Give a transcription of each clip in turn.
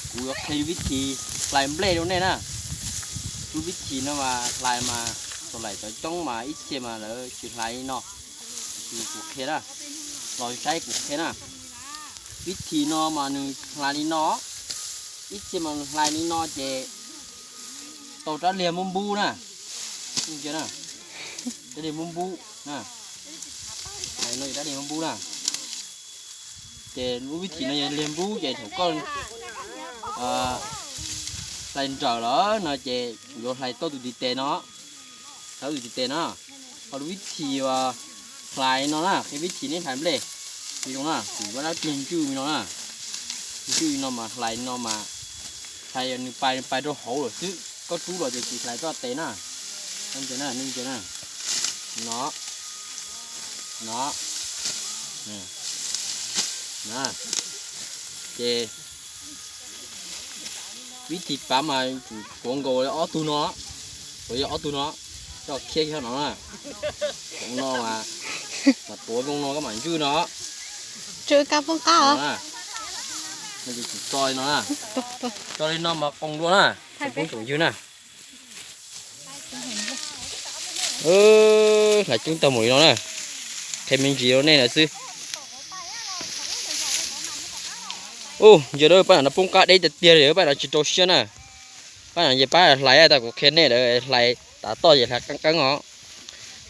Kuv yuav qhia vib thib hlais nplej rau nej na. Lub vib thib no mas hlais mas, tau lawm cov coob mas ib txhia mas lawv tsis hlais li no. Kuv qhia na, los saib kuv qhia na. Vib thib no mas nws hlais li no, ib txhia mas nws hlais li no ces tau rab liag npub npub na. Rab liag npub npub na, rab liag npub npub na. Ces lub vib thib no yog liag npub ces thaum koj hlais nrawm lawm no ces yuav hlais tau tus tiv tes no, tau tus tiv tes no. Ho lub vib thib hlais no na, qhia vib thib neb hlais nplej. Zoo na, kuv muab dab pliag ntswj li no na, ntswj li no mas hlais no mas, hlais yog nws pais, nws pais rau hauv lawm xwb, koj rub los ces tsis hlais tau tes na. Ntsia na, nej ntsia na, no, no, na, ces vib thib pab mas kuav nkaus ob tug no, kuav yog ob tug no, coj khiab kiag no na. Kuav no mas, mas tuav zoo no koj mam ntswj no. Tsw kab poob qab os. No ces tsis tso li no na, tso li no mas qoos dua na, tsoom phooj tsoom ywg na. Hlais coob tag mus li no na, qhia me ntsis rau nej lawm xwb. Ub, ntsia na, pab nam no poob qab deb tiag tiag li, pab nam tsis rau siab na. Pab nam ces pab hlais tas kuv qhia nej lawm, hlais tav toj ces hlais qeeb qeeb os.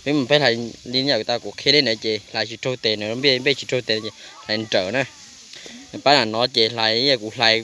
Peb mus peb hlais li yam tas kuv qhia nej na ces hlais tsis raug tes na, npej npej tsis raug tes ces hlais nrawm na. Pab nam no ces hlais yam kuv hlais